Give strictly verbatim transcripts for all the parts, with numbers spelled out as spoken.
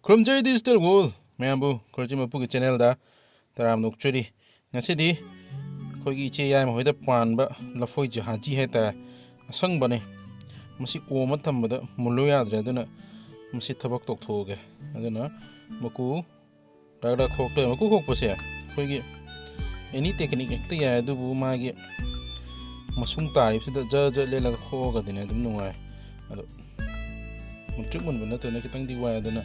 ꯈꯨꯔꯨꯝꯖꯔꯤ Digital World ꯃꯌꯥꯝꯕꯨ, ꯈꯨꯔꯨꯝꯖꯔꯤ ꯃꯄꯨꯒꯤ channelꯗ ꯇꯔꯥꯝꯅ ꯑꯣꯛꯆꯔꯤ꯫ ꯉꯁꯤꯗꯤ ꯑꯩꯈꯣꯏꯒꯤ ꯏꯆꯦ ꯌꯥꯏꯃ ꯍꯣꯏꯗ ꯄꯥꯟꯕ ꯂꯐꯣꯏ ꯖꯍꯥꯖꯤ ꯍꯥꯏꯇꯥꯔꯦ, ꯑꯁꯪꯕꯅꯦ꯫ ꯃꯁꯤ ꯑꯣꯝꯃ ꯊꯝꯕꯗ ꯃꯨꯜꯂꯨ ꯌꯥꯗ꯭ꯔꯦ, ꯑꯗꯨꯅ ꯃꯁꯤ ꯊꯕꯛ ꯇꯧꯊꯣꯛꯑꯒꯦ꯫ ꯑꯗꯨꯅ ꯃꯀꯨ ꯗꯛ ꯗꯛ ꯈꯣꯛꯇꯣꯏ꯫ ꯃꯀꯨ ꯈꯣꯛꯄꯁꯦ ꯑꯩꯈꯣꯏꯒꯤ any technique ꯍꯦꯛꯇ ꯌꯥꯏ, ꯑꯗꯨꯕꯨ ꯃꯥꯒꯤ ꯃꯁꯨꯡ ꯇꯥꯔꯤꯕꯁꯤꯗ ꯖꯔ ꯖꯔ ꯂꯦꯜꯂꯒ ꯈꯣꯛꯑꯒꯗꯤꯅꯦ ꯑꯗꯨꯝ ꯅꯨꯡꯉꯥꯏ꯫ ꯑꯗꯣ ꯃꯨꯟꯇ꯭ꯔꯤꯛ ꯃꯨꯟꯕ ꯅꯠꯇꯕꯅ ꯈꯤꯇꯪꯗꯤ ꯋꯥꯏ, ꯑꯗꯨꯅ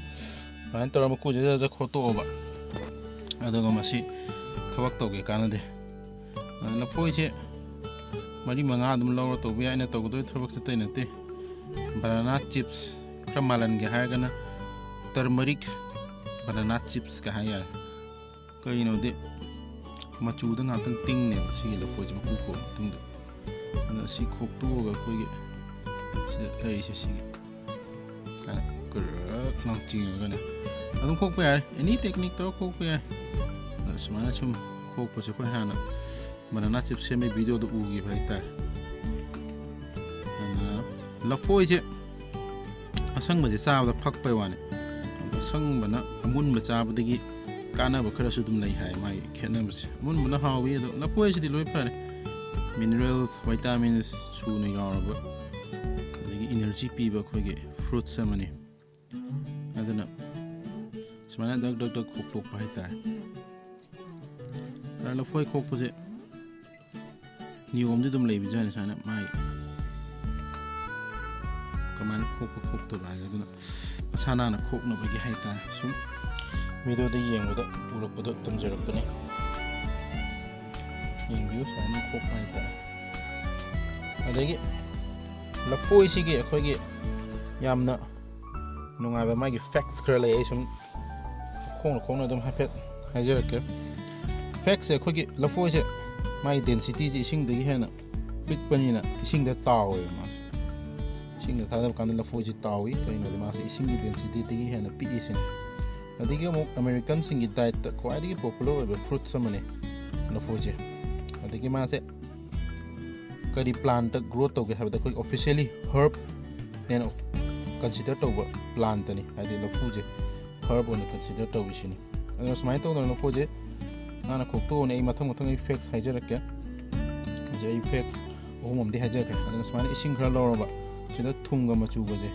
ꯑꯗꯨꯃꯥꯏꯅ ꯇꯧꯔꯒ ꯃꯀꯨꯁꯦ ꯖꯔ ꯖꯔ ꯈꯣꯠꯇꯣꯛꯑꯕ, ꯑꯗꯨꯒ ꯃꯁꯤ ꯊꯕꯛ ꯇꯧꯒꯦ ꯀꯥꯟꯅꯗꯦ꯫ ꯑꯗꯨ ꯂꯐꯣꯏꯁꯦ ꯃꯔꯤ ꯃꯉꯥ ꯑꯗꯨꯝ ꯂꯧꯔ ꯇꯧꯕ ꯌꯥꯏ꯫ ꯑꯩꯅ ꯇꯧꯒꯗꯣꯏ ꯊꯕꯛꯁꯦ ꯑꯇꯩ ꯅꯠꯇꯦ, banana chips ꯈꯔ ꯃꯥꯜꯍꯟꯒꯦ ꯍꯥꯏꯔꯒꯅ turmeric banana chipsꯀ ꯍꯥꯏ ꯌꯥꯔꯦ꯫ ꯀꯩꯒꯤꯅꯣꯗꯤ ꯃꯆꯨꯗ ꯉꯥꯛꯇꯪ ꯇꯤꯡꯅꯦꯕ ꯁꯤꯒꯤ ꯂꯐꯣꯏꯁꯦ ꯃꯀꯨ ꯈꯣꯛꯑ ꯃꯇꯨꯡꯗ꯫ ꯑꯗ ꯁꯤ ꯈꯣꯛꯇꯣꯛꯑꯒ ꯑꯩꯈꯣꯏꯒꯤ ꯁꯤꯗ ꯂꯩꯔꯤꯁꯦ ꯁꯤꯒꯤ ꯀꯔꯛ ꯂꯥꯎ ꯆꯤꯡꯉꯒꯅꯦ ꯑꯗꯨꯝ ꯈꯣꯛꯄ ꯌꯥꯔꯦ꯫ Any technique ꯇꯧꯔ ꯈꯣꯛꯄ ꯌꯥꯏ꯫ ꯑꯗ ꯁꯨꯃꯥꯏꯅ ꯁꯨꯝ ꯈꯣꯛꯄꯁꯦ ꯑꯩꯈꯣꯏ ꯍꯥꯟꯅ banana chips ꯁꯦꯝꯕꯒꯤ videoꯗ ꯎꯈꯤꯕ ꯍꯥꯏꯇꯥꯔꯦ꯫ ꯑꯗꯨꯅ ꯂꯐꯣꯏꯁꯦ ꯑꯁꯪꯕꯁꯦ ꯆꯥꯕꯗ ꯐꯛꯄꯩ ꯋꯥꯅꯤ꯫ ꯑꯁꯪꯕꯅ ꯑꯃꯨꯟꯕ ꯆꯥꯕꯗꯒꯤ ꯀꯥꯟꯅꯕ ꯈꯔꯁꯨ ꯑꯗꯨꯝ ꯂꯩ ꯍꯥꯏ꯫ ꯃꯥꯒꯤ ꯈꯦꯠꯅꯕꯁꯦ, ꯑꯃꯨꯟꯕꯅ ꯍꯥꯎꯏ, ꯑꯗꯣ ꯂꯐꯣꯏꯁꯤꯗꯤ ꯂꯣꯏ ꯐꯔꯦ꯫ Minerals, vitamins ꯁꯨꯅ ꯌꯥꯎꯔꯕ, ꯑꯗꯒꯤ energy ꯄꯤꯕ ꯑꯩꯈꯣꯏꯒꯤ fruits ꯑꯃꯅꯤ꯫ ꯑꯗꯨꯅ ꯁꯨꯃꯥꯏꯅ ꯗꯛ ꯗꯛ ꯗꯛ ꯈꯣꯛꯇꯣꯛꯄ ꯍꯥꯏꯇꯥꯔꯦ꯫ ꯑꯗ ꯂꯐꯣꯏ ꯈꯣꯛꯄꯁꯦ ꯅꯤꯌꯣꯝꯗꯤ ꯑꯗꯨꯝ ꯂꯩꯕꯖꯥꯠꯅꯤ꯫ ꯁꯨꯃꯥꯏꯅ ꯃꯥꯒꯤ ꯀꯃꯥꯏꯅ ꯈꯣꯛꯄ ꯈꯣꯛꯇꯕ ꯍꯥꯏꯕ, ꯑꯗꯨꯅ ꯃꯁꯥ ꯅꯥꯟꯅ ꯈꯣꯛꯅꯕꯒꯤ ꯍꯥꯏꯇꯥꯔꯦ꯫ ꯁꯨꯝ videoꯗ ꯌꯦꯡꯕꯗ ꯎꯔꯛꯄꯗꯣ ꯇꯝꯖꯔꯛꯄꯅꯤ꯫ ꯌꯦꯡꯕꯤꯌꯨ, ꯁꯨꯃꯥꯏꯅ ꯈꯣꯛꯄ ꯍꯥꯏꯇꯥꯔꯦ꯫ ꯑꯗꯒꯤ ꯂꯐꯣꯏꯁꯤꯒꯤ ꯑꯩꯈꯣꯏꯒꯤ ꯌꯥꯝꯅ ꯅꯨꯡꯉꯥꯏꯕ ꯃꯥꯒꯤ facts ꯈꯔ ꯂꯩ꯫ ꯑꯩ ꯁꯨꯝ ꯈꯣꯡꯅ ꯈꯣꯡꯅ ꯑꯗꯨꯝ ꯍꯥꯏꯐꯦꯠ ꯍꯥꯏꯖꯔꯛꯀꯦ꯫ Factꯁꯦ ꯑꯩꯈꯣꯏꯒꯤ ꯂꯐꯣꯏꯁꯦ ꯃꯥꯒꯤ densityꯁꯦ ꯏꯁꯤꯡꯗꯒꯤ ꯍꯦꯟꯅ ꯄꯤꯛꯄꯅꯤꯅ ꯏꯁꯤꯡꯗ ꯇꯥꯎꯋꯦꯕ ꯃꯥꯁꯦ꯫ ꯏꯁꯤꯡꯗ ꯊꯥꯗꯕ ꯀꯥꯟꯗ ꯂꯐꯣꯏꯁꯦ ꯇꯥꯎꯏ, ꯀꯩꯒꯤꯅꯣꯗꯤ ꯃꯥꯁꯦ ꯏꯁꯤꯡꯒꯤ densityꯗꯒꯤ ꯍꯦꯟꯅ ꯄꯤꯛꯏ ꯁꯤꯅꯤ꯫ ꯑꯗꯒꯤ ꯑꯃꯨꯛ Americanꯁꯤꯡꯒꯤ dietꯇ ꯈ꯭ꯋꯥꯏꯗꯒꯤ popular ꯑꯣꯏꯕ fruits ꯑꯃꯅꯤ ꯂꯐꯣꯏꯁꯦ꯫ ꯑꯗꯒꯤ ꯃꯥꯁꯦ ꯀꯔꯤ plantꯇ grow ꯇꯧꯒꯦ ꯍꯥꯏꯕꯗ ꯑꯩꯈꯣꯏ officially herb ꯅꯦꯅ consider ꯇꯧꯕ plantꯅꯤ, ꯍꯥꯏꯗꯤ ꯂꯐꯨꯁꯦ꯫ ꯍꯔꯕ ꯑꯣꯏꯅ ꯀꯟꯁꯤꯗꯔ ꯇꯧꯔꯤꯁꯤꯅꯤ꯫ ꯑꯗꯨꯅ ꯁꯨꯃꯥꯏꯅ ꯇꯧꯗꯅ ꯅꯈꯣꯏꯁꯦ ꯅꯥꯟꯅ ꯈꯣꯛꯇꯣꯛꯑꯣꯅꯦ꯫ ꯑꯩ ꯃꯊꯪ ꯃꯊꯪ ꯑꯩ ꯐꯦꯛꯁ ꯍꯥꯏꯖꯔꯛꯀꯦ꯫ ꯍꯧꯖꯤꯛ ꯑꯩ ꯐꯦꯛꯁ ꯑꯍꯨꯝ ꯑꯃꯗꯤ ꯍꯥꯏꯖꯈ꯭ꯔꯦ꯫ ꯑꯗꯨꯅ ꯁꯨꯃꯥꯏꯅ ꯏꯁꯤꯡ ꯈꯔ ꯂꯧꯔꯕ, ꯁꯤꯗ ꯊꯨꯝꯒ ꯃꯆꯨꯒꯁꯦ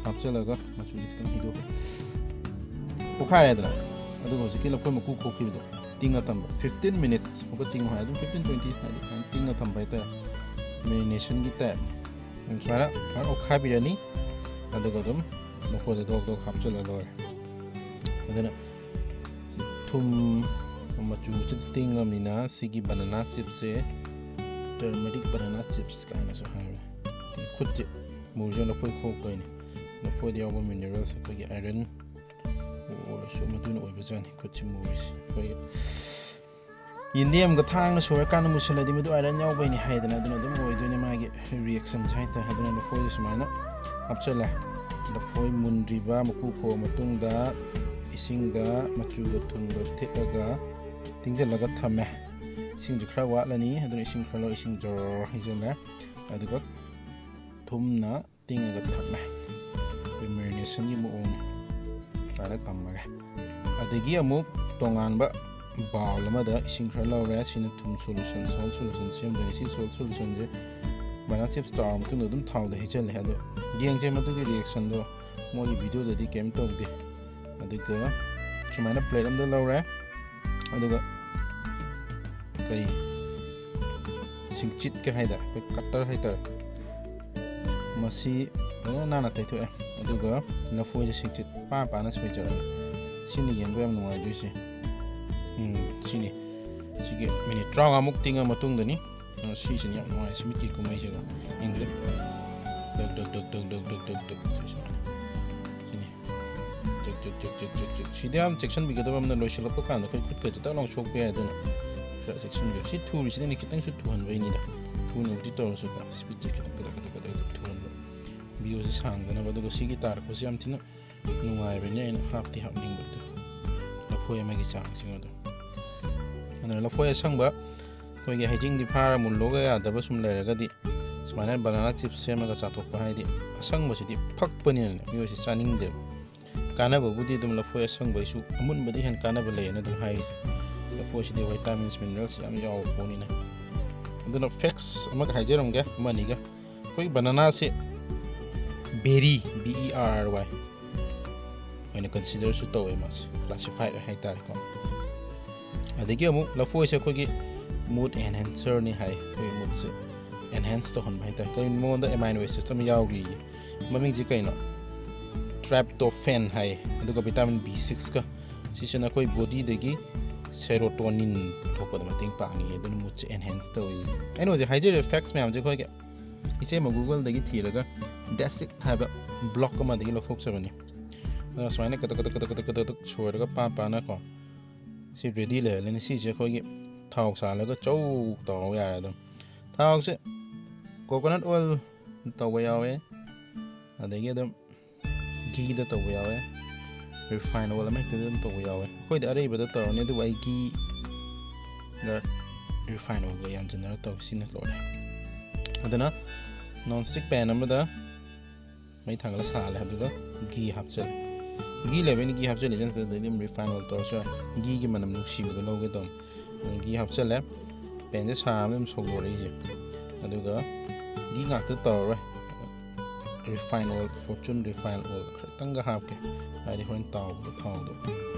ꯍꯥꯞꯆꯤꯜꯂꯒ ꯃꯆꯨꯁꯦ ꯈꯤꯇꯪ ꯍꯩꯗꯣꯛꯈ꯭ꯔꯦ, ꯄꯣꯈꯥꯏꯔꯦꯗꯅ꯫ ꯑꯗꯨꯒ ꯍꯧꯖꯤꯛꯀꯤ ꯂꯐꯣꯏ ꯃꯀꯨ ꯈꯣꯛꯈꯤꯕꯗꯣ ꯇꯤꯡꯉ ꯊꯝꯕ, ꯐꯤꯐꯇꯤꯟ ꯃꯤꯅꯤꯠꯁ ꯐꯥꯎꯕ ꯇꯤꯡꯉꯨ ꯍꯥꯏ, ꯑꯗꯨꯝ ꯐꯤꯐꯇꯤꯟ ꯇ꯭ꯋꯦꯟꯇꯤ ꯍꯥꯏꯗꯤ ꯁꯨꯃꯥꯏꯅ ꯇꯤꯡꯉ ꯊꯝꯕ ꯍꯥꯏꯇꯥꯔꯦ, ꯃꯦꯔꯤꯅꯦꯁꯟꯒꯤ ꯇꯥꯏꯞ꯫ ꯁꯨꯃꯥꯏꯅ ꯁꯨꯃꯥꯏꯅ ꯑꯣꯠꯈꯥꯏꯕꯤꯔꯅꯤ꯫ ꯑꯗꯨꯒ ꯑꯗꯨꯝ ꯂꯐꯣꯏꯗ ꯗꯣꯛ ꯗꯣꯛ ꯍꯥꯞꯆꯤꯜꯂ ꯂꯣꯏꯔꯦ꯫ ꯑꯗꯨꯅ ꯊꯨꯝ ꯃꯆꯨꯁꯤꯗ ꯇꯤꯡꯉꯕꯅꯤꯅ ꯁꯤꯒꯤ ꯕꯅꯥꯅꯥ ꯆꯤꯞꯁꯦ ꯇꯔꯃꯔꯤꯛ ꯕꯅꯥꯅꯥ ꯆꯤꯞꯁ ꯀꯥꯏꯅꯁꯨ ꯍꯥꯏꯕꯅꯦ꯫ ꯈꯨꯠꯁꯦ ꯃꯨꯔꯤꯁꯦ ꯂꯐꯣꯏ ꯈꯣꯛꯄꯩꯅꯦ꯫ ꯂꯐꯣꯏꯗ ꯌꯥꯎꯕ ꯃꯤꯅꯔꯦꯜꯁ ꯑꯩꯈꯣꯏꯒꯤ ꯑꯥꯏꯔꯟ ꯑꯣꯏꯔꯁꯨ ꯃꯗꯨꯅ ꯑꯣꯏꯕꯖꯥꯠꯅꯤ ꯈꯨꯠꯁꯦ ꯃꯨꯔꯤꯁꯦ꯫ ꯑꯩꯈꯣꯏꯒꯤ ꯌꯦꯟꯗꯦꯝꯒ ꯊꯥꯡꯅ ꯁꯣꯏꯔꯀꯥꯟꯗ ꯃꯨꯁꯜꯂꯗꯤ ꯃꯗꯨ ꯑꯥꯏꯔꯟ ꯌꯥꯎꯕꯩꯅꯦ ꯍꯥꯏꯗꯅ, ꯑꯗꯨꯅ ꯑꯗꯨꯝ ꯑꯣꯏꯗꯣꯏꯅꯦ ꯃꯥꯒꯤ ꯔꯤꯌꯦꯛꯁꯟꯁꯦ ꯍꯥꯏꯇꯥꯔꯦ꯫ ꯑꯗꯨꯅ ꯂꯐꯣꯏꯁꯦ ꯁꯨꯃꯥꯏꯅ ꯍꯥꯞꯆꯜꯂꯦ꯫ ꯂꯐꯣꯏ ꯃꯨꯟꯗ꯭ꯔꯤꯕ ꯃꯀꯨ ꯈꯣꯛꯑ ꯃꯇꯨꯡꯗ ꯏꯁꯤꯡꯗ ꯃꯆꯨꯒ ꯊꯨꯝꯒ ꯊꯤꯠꯂꯒ ꯇꯤꯡꯁꯤꯜꯂꯒ ꯊꯝꯃꯦ꯫ ꯏꯁꯤꯡꯁꯨ ꯈꯔ ꯋꯥꯠꯂꯅꯤ, ꯑꯗꯨꯅ ꯏꯁꯤꯡ ꯈꯔ ꯂꯧꯔ ꯏꯁꯤꯡ ꯖꯣꯔ ꯍꯩꯖꯤꯜꯂꯦ꯫ ꯑꯗꯨꯒ ꯊꯨꯝꯅ ꯇꯤꯡꯉꯒ ꯊꯝꯃꯦ꯫ ꯑꯩꯈꯣꯏ ꯃꯦꯔꯤꯅꯦꯁꯟꯒꯤ ꯃꯑꯣꯡ ꯁꯨꯃꯥꯏꯅ ꯊꯝꯃꯒꯦ꯫ ꯑꯗꯒꯤ ꯑꯃꯨꯛ ꯇꯣꯉꯥꯟꯕ ꯕꯥꯎꯜ ꯑꯃꯗ ꯏꯁꯤꯡ ꯈꯔ ꯂꯧꯔꯦ꯫ ꯁꯤꯅ ꯊꯨꯝ ꯁꯣꯂꯨꯁꯟ, ꯁꯣꯜꯠ ꯁꯣꯂꯨꯁꯟ ꯁꯦꯝꯗꯣꯏꯅꯤ꯫ ꯁꯤ ꯁꯣꯜꯠ ꯁꯣꯂꯨꯁꯟꯁꯦ ꯕꯅꯥꯅꯥ ꯆꯤꯞꯁ ꯇꯥꯎꯔ ꯃꯇꯨꯡꯗ ꯑꯗꯨꯝ ꯊꯥꯎꯗ ꯍꯩꯖꯜꯂꯦ꯫ ꯑꯗꯣ ꯌꯦꯡꯁꯦ ꯃꯗꯨꯒꯤ ꯔꯤꯌꯦꯛꯁꯟꯗꯣ ꯃꯣꯏꯒꯤ ꯚꯤꯗꯤꯑꯣꯗꯗꯤ ꯀꯩꯝ ꯇꯧꯗꯦ꯫ ꯑꯗꯨꯒ ꯁꯨꯃꯥꯏꯅ ꯄ꯭ꯂꯦꯠ ꯑꯃꯗ ꯂꯧꯔꯦ꯫ ꯑꯗꯨꯒ ꯀꯔꯤ ꯁꯤꯡꯆꯤꯠꯀ ꯍꯥꯏꯗ ꯑꯩꯈꯣꯏ ꯀꯠꯇꯔ ꯍꯥꯏꯇꯥꯔꯦ, ꯃꯁꯤ ꯐꯖꯅ ꯅꯥꯟꯅ ꯇꯩꯊꯣꯛꯑꯦ꯫ ꯑꯗꯨꯒ ꯂꯐꯣꯏꯁꯦ ꯁꯤꯡꯆꯤꯠ ꯄꯥ ꯄꯥꯅ ꯁꯣꯏꯖꯔꯒꯦ꯫ ꯁꯤꯅ ꯌꯦꯡꯕ ꯌꯥꯝ ꯅꯨꯡꯉꯥꯏꯗꯣꯏꯁꯦ꯫ ꯎꯝ, ꯁꯤꯅꯤ꯫ ꯁꯤꯒꯤ ꯃꯤꯅꯤꯠ ꯇꯔꯥꯃꯉꯥꯃꯨꯛ ꯇꯤꯡꯉ ꯃꯇꯨꯡꯗꯅꯤ꯫ ꯑ, ꯁꯤꯁꯤꯅꯤ ꯌꯥꯝ ꯅꯨꯡꯉꯥꯏ ꯁꯤꯃꯤꯠꯀꯤ ꯀꯨꯝꯍꯩꯁꯤꯒ꯫ ꯌꯦꯡꯗ꯭ꯔꯦ꯫ ꯗꯛ, ꯗꯛ, ꯗꯛ, ꯗꯛ, ꯗꯛ, ꯗꯛ, ꯗꯛ, ꯗꯛ꯫ ꯁꯤꯁꯨ꯫ ꯁꯤꯅꯤ꯫ ꯆꯛ, ꯆꯛ, ꯆꯛ, ꯆꯛ, ꯆꯛ, ꯆꯛ꯫ ꯁꯤꯗ ꯌꯥꯝ ꯆꯦꯛꯁꯤꯟꯕꯤꯒꯗꯕ ꯑꯃꯅ ꯂꯣꯏꯁꯤꯜꯂꯛꯄ ꯀꯥꯟꯗ ꯑꯩꯈꯣꯏ ꯈꯨꯠꯀꯁꯦ ꯇꯛ ꯂꯥꯎ ꯁꯣꯛꯄ ꯌꯥꯏ꯫ ꯑꯗꯨꯅ ꯈꯔ ꯆꯦꯛꯁꯤꯟꯕꯤꯌꯨ꯫ ꯁꯤ ꯊꯨꯔꯤꯁꯤꯅꯅꯦ ꯈꯤꯇꯪꯁꯨ ꯊꯨꯍꯟꯕꯩꯅꯤꯗ꯫ ꯊꯨꯅꯕꯨꯗꯤ ꯇꯧꯔꯁꯨꯀꯣ꯫ ꯁ꯭ꯄꯤꯠꯁꯦ ꯈꯤꯇꯪ ꯀꯗꯛ, ꯀꯗꯛ, ꯀꯗꯛ, ꯀꯗꯛ ꯊꯨꯍꯟꯕ꯫ ꯚꯤꯗꯤꯑꯣꯁꯦ ꯁꯥꯡꯗꯅꯕ꯫ ꯑꯗꯨꯒ ꯁꯤꯒꯤ ꯇꯥꯔꯛꯄꯁꯦ ꯌꯥꯝ ꯊꯤꯅ ꯅꯨꯡꯉꯥꯏꯕꯅꯦ꯫ ꯑꯩꯅ ꯍꯥꯞꯇꯤ ꯍꯥꯞꯅꯤꯡꯕꯗꯣ꯫ ꯂꯐꯣꯏ ꯑꯃꯒꯤ ꯆꯥꯡꯁꯤꯡ ꯑꯗꯣ꯫ ꯑꯗꯨꯅ ꯂꯐꯣꯏ ꯑꯁꯪꯕ ꯑꯩꯈꯣꯏꯒꯤ ꯍꯩꯖꯤꯡꯗꯤ ꯐꯥꯔ ꯃꯨꯜꯂꯣꯒ ꯌꯥꯗꯕ ꯁꯨꯝ ꯂꯩꯔꯒꯗꯤ ꯁꯨꯃꯥꯏꯅ ꯕꯅꯥꯅꯥ ꯆꯤꯞꯁ ꯁꯦꯝꯃꯒ ꯆꯥꯊꯣꯛꯄ, ꯍꯥꯏꯗꯤ ꯑꯁꯪꯕꯁꯤꯗꯤ ꯐꯛꯄꯅꯤꯅꯅꯦ ꯃꯤꯑꯣꯏꯁꯦ ꯆꯥꯅꯤꯡꯗꯦꯕ꯫ ꯀꯥꯟꯅꯕꯕꯨꯗꯤ ꯑꯗꯨꯝ ꯂꯐꯣꯏ ꯑꯁꯪꯕꯩꯁꯨ ꯑꯃꯨꯟꯕꯗ ꯍꯦꯟꯅ ꯀꯥꯟꯅꯕ ꯂꯩꯌꯦꯅ ꯑꯗꯨꯝ ꯍꯥꯏꯔꯤꯁꯦ꯫ ꯂꯐꯣꯏꯁꯤꯗꯤ vitamins, minerals ꯌꯥꯝ ꯌꯥꯎꯕ ꯄꯣꯠꯅꯤꯅ꯫ ꯑꯗꯨꯅ facts ꯑꯃꯒ ꯍꯥꯏꯖꯔꯝꯒꯦ, ꯑꯃꯅꯤꯒ꯫ ꯑꯩꯈꯣꯏ ꯕꯅꯥꯅꯥꯁꯦ berry, B E R R Y ꯑꯣꯏꯅ considerꯁꯨ ꯇꯧꯋꯦ, ꯃꯥꯁꯦ classified ꯍꯥꯏꯇꯥꯔꯦꯀꯣ꯫ ꯑꯗꯒꯤ ꯑꯃꯨꯛ ꯂꯐꯣꯏꯁꯦ ꯑꯩꯈꯣꯏꯒꯤ mood enhancerꯅꯤ ꯍꯥꯏ꯫ ꯑꯩꯈꯣꯏꯒꯤ moodꯁꯦ enhance ꯇꯧꯍꯟꯕ ꯍꯥꯏꯇꯥꯔꯦ꯫ ꯀꯩꯒꯤꯅꯣ, ꯃꯉꯣꯟꯗ amino acids ꯑꯃ ꯌꯥꯎꯔꯤꯌꯦ꯫ ꯃꯃꯤꯡꯁꯦ ꯀꯩꯅꯣ? Tryptophan ꯍꯥꯏ꯫ ꯑꯗꯨꯒ vitamin B sixꯀ, ꯁꯤꯁꯤꯅ ꯑꯩꯈꯣꯏ bodyꯗꯒꯤ serotonin ꯄꯨꯊꯣꯛꯄꯗ ꯃꯇꯦꯡ ꯄꯥꯡꯉꯤ, ꯑꯗꯨꯅ moodꯁꯦ enhance ꯇꯧꯏ꯫ ꯑꯩꯅ ꯍꯧꯖꯤꯛ ꯍꯥꯏꯖꯔꯤꯕ facts ꯃꯌꯥꯝꯁꯦ ꯑꯩꯈꯣꯏꯒꯤ ꯏꯆꯦꯃ Googleꯗꯒꯤ ꯊꯤꯔꯒ That's It ꯍꯥꯏꯕ blog ꯑꯃꯗꯒꯤ ꯂꯧꯊꯣꯛꯆꯕꯅꯤ꯫ ꯑꯗꯨꯅ ꯁꯨꯃꯥꯏꯅ ꯀꯇꯛ ꯀꯇꯛ ꯀꯇꯛ ꯀꯇꯛ ꯀꯇꯛ ꯀꯇꯛ ꯁꯣꯏꯔꯒ ꯄꯥ ꯄꯥꯅꯀꯣ, ꯁꯤ ready ꯂꯩꯍꯜꯂꯅꯤ꯫ ꯁꯤꯁꯦ ꯑꯩꯈꯣꯏꯒꯤ ꯊꯥꯎ ꯁꯥꯍꯜꯂꯒ ꯆꯧ ꯇꯧ ꯌꯥꯔꯦ꯫ ꯑꯗꯨꯝ ꯊꯥꯎꯁꯦ coconut oil ꯇꯧꯕ ꯌꯥꯎꯋꯦ, ꯑꯗꯒꯤ ꯑꯗꯨꯝ ꯘꯤꯗ ꯇꯧꯕ ꯌꯥꯎꯋꯦ, refine oil ꯑꯃ ꯍꯦꯛꯇꯗ ꯑꯗꯨꯝ ꯇꯧꯕ ꯌꯥꯎꯋꯦ꯫ ꯑꯩꯈꯣꯏꯗꯤ ꯑꯔꯩꯕꯗ ꯇꯧꯔꯅꯤ, ꯑꯗꯨꯕꯨ ꯑꯩ ꯘꯤꯒ refine oilꯒ ꯌꯥꯟꯁꯤꯟꯅꯔ ꯇꯧ, ꯁꯤꯅ ꯂꯣꯏꯔꯦ꯫ ꯑꯗꯨꯅ non stick pan ꯑꯃꯗ ꯃꯩ ꯊꯥꯡꯒꯠꯂ ꯁꯥꯍꯜꯂꯦ, ꯑꯗꯨꯒ ꯘꯤ ꯍꯥꯞꯆꯜꯂꯦ꯫ ꯘꯤ ꯂꯩꯕꯩꯅ ꯘꯤ ꯍꯥꯞꯆꯜꯂꯤꯁꯦ, ꯅꯠꯇ꯭ꯔꯗꯤ ꯑꯗꯨꯝ refine oil ꯇꯧꯔꯁꯨ ꯌꯥꯏ꯫ ꯘꯤꯒꯤ ꯃꯅꯝ ꯅꯨꯡꯁꯤꯕꯗꯣ ꯂꯧꯒꯦ ꯇꯧꯅꯤ꯫ ꯑꯗꯨ ꯘꯤ ꯍꯥꯞꯆꯜꯂꯦ꯫ Panꯁꯦ ꯁꯥꯔꯕꯅꯤꯅ ꯑꯗꯨꯝ ꯁꯧꯗꯣꯔꯛꯏꯁꯦ꯫ ꯑꯗꯨꯒ ꯘꯤ ꯉꯥꯛꯇ ꯇꯧꯔꯔꯣꯏ, refine oil, Fortune refine oil ꯈꯤꯇꯪꯒ ꯍꯥꯞꯀꯦ, ꯍꯥꯏꯗꯤ ꯍꯣꯔꯦꯟ ꯇꯥꯎꯕꯗ ꯊꯥꯎꯗꯣ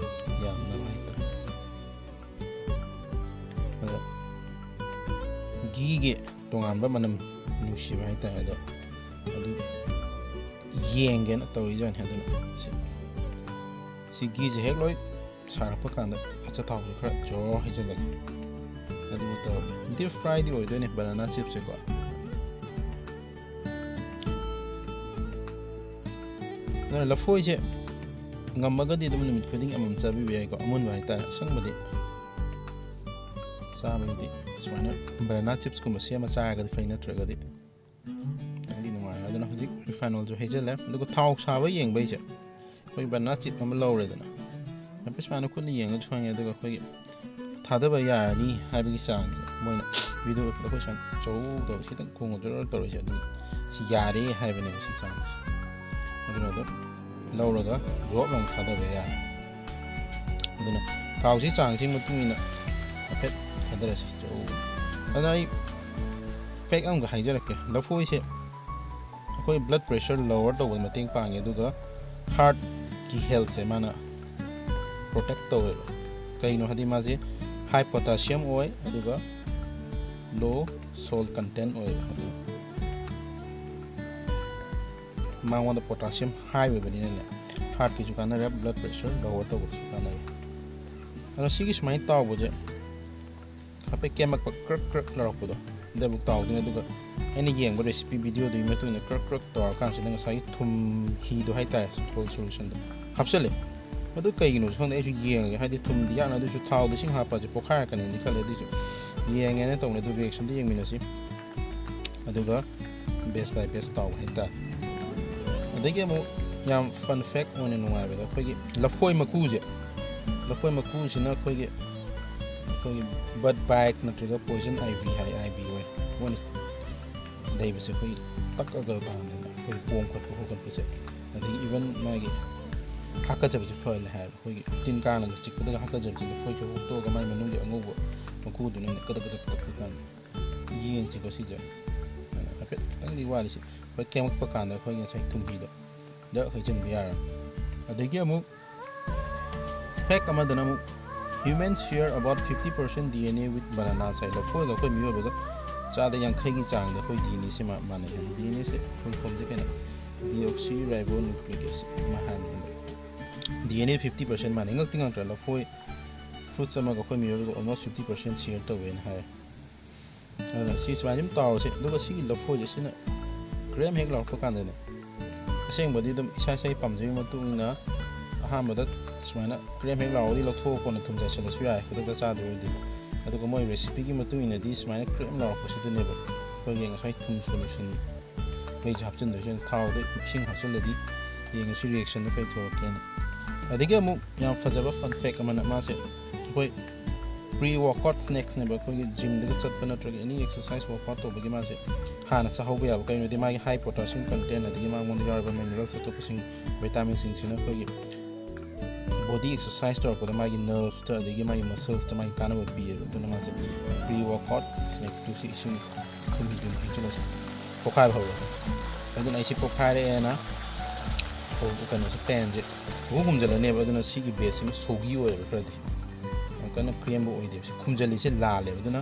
ꯌꯥꯝꯅꯕ ꯍꯥꯏꯇꯥꯔꯦ꯫ ꯑꯗꯣ ꯘꯤꯒꯤ ꯇꯣꯉꯥꯟꯕ ꯃꯅꯝ ꯅꯨꯡꯁꯤꯕ ꯍꯥꯏꯇꯥꯔꯦ꯫ ꯑꯗꯣ ꯑꯗꯨ ꯌꯦꯡꯒꯦꯅ ꯇꯧꯔꯤꯖꯥꯠꯅꯤ꯫ ꯑꯗꯨꯅ ꯁꯤ, ꯁꯤ ꯘꯤꯁꯦ ꯍꯦꯛ ꯂꯣꯏ ꯁꯥꯔꯛꯄ ꯀꯥꯟꯗ ꯑꯆꯥꯊꯥꯎꯁꯦ ꯈꯔ ꯖꯣꯔ ꯍꯩꯖꯤꯜꯂꯒꯦ꯫ ꯑꯗꯨꯒ ꯇꯧꯔꯒꯦ꯫ Deep fryꯗꯤ ꯑꯣꯏꯗꯣꯏꯅꯦ banana chipsꯁꯦꯀꯣ꯫ ꯑꯗꯨꯅ ꯂꯐꯣꯏꯁꯦ ꯉꯝꯃꯒꯗꯤ ꯑꯗꯨꯝ ꯅꯨꯃꯤꯠ ꯈꯨꯗꯤꯡꯒꯤ ꯑꯃꯃꯝ ꯆꯥꯕꯤꯕ ꯌꯥꯏꯀꯣ, ꯑꯃꯨꯟꯕ ꯍꯥꯏꯇꯥꯔꯦ꯫ ꯑꯁꯪꯕꯗꯤ ꯆꯥꯕꯗꯗꯤ ꯁꯨꯃꯥꯏꯅ banana chipsꯀꯨꯝꯕ ꯁꯦꯝꯃ ꯆꯥꯔꯒꯗꯤ ꯐꯩ, ꯅꯠꯇ꯭ꯔꯒꯗꯤ ꯈꯤꯇꯪꯗꯤ ꯅꯨꯡꯉꯥꯏꯔꯦ꯫ ꯑꯗꯨꯅ ꯍꯧꯖꯤꯛ refine oilꯁꯨ ꯍꯩꯖꯤꯜꯂꯦ꯫ ꯑꯗꯨꯒ ꯊꯥꯎ ꯁꯥꯕ ꯌꯦꯡꯕꯩꯁꯦ ꯑꯩꯈꯣꯏ banana chip ꯑꯃ ꯂꯧꯔꯦꯗꯅ, ꯍꯥꯏꯐꯦꯠ ꯁꯨꯃꯥꯏꯅ ꯈꯨꯠꯅ ꯌꯦꯡꯉꯁꯨ ꯈꯪꯉꯦ꯫ ꯑꯗꯨꯒ ꯑꯩꯈꯣꯏꯒꯤ ꯊꯥꯗꯕ ꯌꯥꯔꯅꯤ ꯍꯥꯏꯕꯒꯤ ꯆꯥꯡꯁꯦ ꯃꯣꯏꯅ video ꯑꯩꯈꯣꯏ ꯁꯨꯃꯥꯏꯅ ꯆꯧ ꯇꯧꯔ ꯈꯤꯇꯪ ꯈꯣꯡ ꯖꯣꯔ ꯇꯧꯔꯤꯁꯦ ꯑꯗꯨꯝ ꯁꯤ ꯌꯥꯔꯦ ꯍꯥꯏꯕꯅꯦꯕ ꯁꯤ ꯆꯥꯡꯁꯦ꯫ ꯑꯗꯨꯅ ꯑꯗꯨꯝ ꯂꯧꯔꯒ ꯗ꯭ꯔꯣꯞ ꯂꯥꯎꯅ ꯊꯥꯗꯕ ꯌꯥꯔꯦ꯫ ꯑꯗꯨꯅ ꯊꯥꯎꯁꯤ ꯆꯥꯡꯁꯤ ꯃꯇꯨꯡ ꯏꯟꯅ ꯍꯥꯏꯐꯦꯠ ꯊꯥꯗꯔꯁꯤ꯫ ꯑꯗꯨꯅ ꯑꯩ ꯐꯦꯛ ꯑꯃꯒ ꯍꯥꯏꯖꯔꯛꯀꯦ꯫ ꯂꯐꯣꯏꯁꯦ ꯑꯩꯈꯣꯏ ꯕ꯭ꯂꯠ ꯄ꯭ꯔꯦꯁꯔ ꯂꯣꯋꯔ ꯇꯧꯕꯗ ꯃꯇꯦꯡ ꯄꯥꯡꯉꯦ, ꯑꯗꯨꯒ ꯍꯥꯔꯠꯀꯤ ꯍꯦꯜꯠꯁꯦ ꯃꯥꯅ ꯄ꯭ꯔꯣꯇꯦꯛ ꯇꯧꯋꯦꯕ꯫ ꯀꯩꯅꯣ ꯍꯥꯏꯗꯤ ꯃꯥꯁꯦ ꯍꯥꯏ ꯄꯣꯇꯥꯁꯤꯌꯝ ꯑꯣꯏ, ꯑꯗꯨꯒ ꯂꯣ ꯁꯣꯜ ꯀꯟꯇꯦꯟ ꯑꯣꯏꯌꯦꯕ꯫ ꯑꯗꯨ ꯃꯉꯣꯟꯗ ꯄꯣꯇꯥꯁꯤꯌꯝ ꯍꯥꯏ ꯑꯣꯏꯕꯅꯤꯅꯅꯦ, ꯍꯥꯔꯠꯀꯤꯁꯨ ꯀꯥꯟꯅꯔꯦ, ꯕ꯭ꯂꯠ ꯄ꯭ꯔꯦꯁꯔ ꯂꯣꯋꯔ ꯇꯧꯕꯗꯁꯨ ꯀꯥꯟꯅꯔꯦ꯫ ꯑꯗꯣ ꯁꯤꯒꯤ ꯁꯨꯃꯥꯏꯅ ꯇꯥꯎꯕꯁꯦ ꯍꯥꯏꯐꯦꯠ ꯀꯦꯝꯃꯛꯄ, ꯀ꯭ꯔꯛ ꯀ꯭ꯔꯛ ꯂꯥꯎꯔꯛꯄꯗꯣ, ꯑꯗꯨꯕꯨꯛ ꯇꯥꯎꯗꯣꯏꯅꯦ꯫ ꯑꯗꯨꯒ ꯑꯩꯅ ꯌꯦꯡꯕ ꯔꯦꯁꯤꯄꯤ ꯚꯤꯗꯤꯑꯣꯗꯨꯒꯤ ꯃꯇꯨꯡ ꯏꯟꯅ ꯀ꯭ꯔꯛ ꯀ꯭ꯔꯛ ꯇꯧꯔꯀꯥꯟꯁꯤꯗ ꯉꯁꯥꯏꯒꯤ ꯊꯨꯝ ꯍꯤꯗꯣ ꯍꯥꯏꯇꯥꯔꯦ, ꯁꯣꯜ ꯁꯣꯂꯨꯁꯟꯗꯣ ꯍꯥꯞꯆꯜꯂꯦ꯫ ꯑꯗꯨ ꯀꯩꯒꯤꯅꯣꯁꯨ ꯈꯪꯗꯦ, ꯑꯩꯁꯨ ꯌꯦꯡꯉꯒꯦ, ꯍꯥꯏꯗꯤ ꯊꯨꯝꯗꯤ ꯌꯥꯛꯅ, ꯑꯗꯨꯁꯨ ꯊꯥꯎꯗ ꯏꯁꯤꯡ ꯍꯥꯞꯄꯁꯦ ꯄꯣꯛꯈꯥꯏꯔꯛꯀꯅꯤꯅꯗꯤ ꯈꯜꯂꯦ꯫ ꯑꯗꯨꯏꯁꯨ ꯌꯦꯡꯉꯦꯅ ꯇꯧꯕꯅꯦ꯫ ꯑꯗꯨ ꯔꯤꯌꯦꯛꯁꯟꯗꯣ ꯌꯦꯡꯃꯤꯟꯅꯁꯤ꯫ ꯑꯗꯨꯒ ꯕꯦꯁ ꯕꯥꯏ ꯕꯦꯁ ꯇꯥꯎꯕ ꯍꯥꯏꯇꯥꯔꯦ꯫ ꯑꯗꯒꯤ ꯑꯃꯨꯛ ꯌꯥꯝ ꯐꯟ ꯐꯦꯛ ꯑꯣꯏꯅ ꯅꯨꯡꯉꯥꯏꯕꯗ, ꯑꯩꯈꯣꯏꯒꯤ ꯂꯐꯣꯏ ꯃꯀꯨꯁꯦ, ꯂꯐꯣꯏ ꯃꯀꯨꯁꯤꯅ ꯑꯩꯈꯣꯏꯒꯤ, ꯑꯩꯈꯣꯏꯒꯤ ꯕꯠ ꯕꯥꯏꯠ ꯅꯠꯇ꯭ꯔꯒ ꯄꯣꯏꯖꯟ ꯑꯥꯏꯚꯤ ꯍꯥꯏ, ꯑꯥꯏꯚꯤ ꯑꯣꯏ, ꯃꯣꯏꯅ ꯂꯩꯕꯁꯦ ꯑꯩꯈꯣꯏꯒꯤ ꯇꯛꯑꯒ ꯀꯥꯟꯗꯅ ꯑꯩꯈꯣꯏ ꯄꯣꯝ ꯈꯣꯠꯄ ꯈꯣꯠꯀꯠꯄꯁꯦ, ꯑꯗꯒꯤ ꯏꯚꯟ ꯃꯥꯒꯤ ꯍꯥꯀꯠꯆꯕꯁꯦ ꯐꯍꯜꯂꯦ ꯍꯥꯏꯌꯦꯕ꯫ ꯑꯩꯈꯣꯏꯒꯤ ꯇꯤꯟ ꯀꯥꯡꯅꯒ ꯆꯤꯛꯄꯗꯒ ꯍꯥꯀꯠꯆꯕꯁꯦ ꯂꯐꯣꯏꯁꯦ ꯍꯨꯛꯇꯣꯛꯑꯒ ꯃꯥꯏ ꯃꯅꯨꯡꯒꯤ ꯑꯉꯧꯕ ꯃꯀꯨꯗꯨꯅ ꯀꯗꯛ ꯀꯗꯛ ꯇꯛꯄ ꯀꯥꯟꯗ ꯌꯦꯡꯁꯤꯀꯣ ꯁꯤꯁꯦ꯫ ꯑꯗꯨꯅ ꯍꯥꯏꯐꯦꯠ ꯈꯤꯇꯪꯗꯤ ꯋꯥꯠꯂꯤ ꯁꯤ꯫ ꯑꯩꯈꯣꯏ ꯀꯦꯝꯃꯛꯄ ꯀꯥꯟꯗ ꯑꯩꯈꯣꯏ ꯉꯁꯥꯏ ꯊꯨꯝꯕꯤꯗꯣ ꯗ ꯍꯩꯖꯤꯟꯕ ꯌꯥꯔꯅꯤ꯫ ꯑꯗꯒꯤ ꯑꯃꯨꯛ ꯐꯦꯛ ꯑꯃꯗꯅ ꯑꯃꯨꯛ humans share about fifty percent D N A with bananas ꯍꯥꯏ꯫ ꯂꯐꯣꯏꯒ ꯑꯩꯈꯣꯏ ꯃꯤꯑꯣꯏꯕꯒ ꯆꯥꯗ ꯌꯥꯡꯈꯩꯒꯤ ꯆꯥꯡꯗ ꯑꯩꯈꯣꯏ D N A ꯁꯦ ꯃꯥ-, ꯃꯥꯟꯅꯩ ꯍꯥꯏ꯫ D N A say full form ꯁꯦ ꯀꯩꯅꯣ, deoxyribonucleic acid ꯑꯃ ꯍꯥꯏꯕꯅꯤ꯫ D N A fifty percent ꯃꯥꯟꯅꯩ꯫ ꯉꯛꯇꯤ ꯉꯛꯇ꯭ꯔꯥ? ꯂꯐꯣꯏ fruits ꯑꯃꯒ ꯑꯩꯈꯣꯏ ꯃꯤꯑꯣꯏꯕꯒ almost fifty percent share ꯇꯧꯋꯦꯅ ꯍꯥꯏ꯫ ꯑꯗꯨꯅ ꯁꯤ ꯁꯨꯃꯥꯏꯅ ꯑꯗꯨꯝ ꯇꯥꯎꯔꯁꯦ꯫ ꯑꯗꯨꯒ ꯁꯤꯒꯤ ꯂꯐꯣꯏꯁꯦ ꯁꯤꯅ ꯀ꯭ꯔꯦꯝ ꯍꯦꯛ ꯂꯥꯎꯔꯛꯄ ꯀꯥꯟꯗꯅꯦ, ꯑꯁꯦꯡꯕꯗꯤ ꯑꯗꯨꯝ ꯏꯁꯥ ꯏꯁꯥꯒꯤ ꯄꯥꯝꯖꯕꯒꯤ ꯃꯇꯨꯡ ꯏꯟꯅ ꯑꯍꯥꯟꯕꯗ ꯁꯨꯃꯥꯏꯅ ꯀ꯭ꯔꯦꯝ ꯍꯦꯛ ꯂꯥꯎꯔꯗꯤ ꯂꯧꯊꯣꯛꯑ ꯀꯣꯟꯅ ꯊꯨꯝ ꯆꯥꯏꯁꯤꯜꯂꯁꯨ ꯌꯥꯏ, ꯈꯨꯗꯛꯇ ꯆꯥꯗꯣꯏ ꯑꯣꯏꯔꯗꯤ꯫ ꯑꯗꯨꯒ ꯃꯣꯏ ꯔꯦꯁꯤꯄꯤꯒꯤ ꯃꯇꯨꯡ ꯏꯟꯅꯗꯤ ꯁꯨꯃꯥꯏꯅ ꯀ꯭ꯔꯦꯝ ꯂꯥꯎꯔꯛꯄꯁꯤꯗꯅꯦꯕ ꯑꯩꯈꯣꯏꯒꯤ ꯉꯁꯥꯏ ꯊꯨꯝ ꯁꯣꯂꯨꯁꯟ ꯃꯩꯁꯦ ꯍꯥꯞꯆꯤꯟꯗꯣꯏꯁꯦ꯫ ꯊꯥꯎꯗ ꯏꯁꯤꯡ ꯍꯥꯞꯆꯤꯜꯂꯗꯤ ꯌꯦꯡꯉꯁꯤ ꯔꯤꯌꯦꯛꯁꯟꯗꯣ ꯀꯩ ꯊꯣꯛꯂꯛꯀꯦꯅ꯫ ꯑꯗꯒꯤ ꯑꯃꯨꯛ ꯌꯥꯝ ꯐꯖꯕ ꯐꯟ ꯐꯦꯛ ꯑꯃꯅ, ꯃꯥꯁꯦ ꯑꯩꯈꯣꯏ Pre workout snacksꯅꯦꯕ꯫ ꯑꯩꯈꯣꯏꯒꯤ ꯖꯤꯝꯗꯒ ꯆꯠꯄ ꯅꯠꯇ꯭ꯔꯒ ꯑꯦꯅꯤ ꯑꯦꯛꯁꯔꯁꯥꯏꯁ ꯋꯥꯔꯛꯑꯥꯎꯠ ꯇꯧꯕꯒꯤ ꯃꯥꯁꯦ ꯍꯥꯟꯅ ꯆꯥꯍꯧꯕ ꯌꯥꯕ꯫ ꯀꯩꯅꯣꯗꯤ ꯃꯥꯒꯤ ꯍꯥꯏ ꯄꯣꯇꯥꯁꯤꯌꯝ ꯀꯟꯇꯦꯟ, ꯑꯗꯒꯤ ꯃꯉꯣꯟꯗ ꯌꯥꯎꯔꯤꯕ ꯃꯤꯅꯔꯦꯜꯁ ꯑꯇꯣꯞꯄꯁꯤꯡ, ꯚꯤꯇꯥꯃꯤꯟꯁꯤꯡꯁꯤꯅ ꯑꯩꯈꯣꯏꯒꯤ ꯕꯣꯗꯤ ꯑꯦꯛꯁꯔꯁꯥꯏꯁ ꯇꯧꯔꯛꯄꯗ ꯃꯥꯒꯤ ꯅꯔꯚꯁꯇ ꯑꯗꯒꯤ ꯃꯥꯒꯤ ꯃꯁꯜꯁꯇ ꯃꯥꯒꯤ ꯀꯥꯟꯅꯕ ꯄꯤꯌꯦꯕ꯫ ꯑꯗꯨꯅ ꯃꯥꯁꯦ ꯄ꯭ꯔꯤ ꯋꯥꯔꯛꯑꯥꯎꯠ ꯁ꯭ꯅꯦꯛꯁꯇꯨ ꯁꯤ ꯏꯁꯤꯡ ꯊꯨꯝ ꯍꯤꯗꯨꯅ ꯍꯩꯖꯤꯜꯂꯁꯦ ꯄꯣꯈꯥꯏꯕ ꯍꯧꯔꯦ꯫ ꯑꯗꯨꯅ ꯑꯩꯁꯦ ꯄꯣꯈꯥꯏꯔꯛꯑꯦꯅ ꯀꯩꯅꯣꯁꯦ ꯄꯦꯟꯁꯦ ꯍꯨ ꯍꯨꯝꯖꯤꯜꯂꯅꯦꯕ꯫ ꯑꯗꯨꯅ ꯁꯤꯒꯤ ꯕꯦꯁꯁꯤꯃ ꯁꯣꯒꯤ ꯑꯣꯏꯌꯦꯕ ꯈꯔꯗꯤ, ꯌꯥꯝ ꯀꯟꯅ ꯀ꯭ꯔꯦꯝꯕ ꯑꯣꯏꯗꯦꯕ꯫ ꯁꯤ ꯈꯨꯝꯖꯤꯜꯂꯤꯁꯦ ꯂꯥꯜꯂꯦꯕ꯫ ꯑꯗꯨꯅ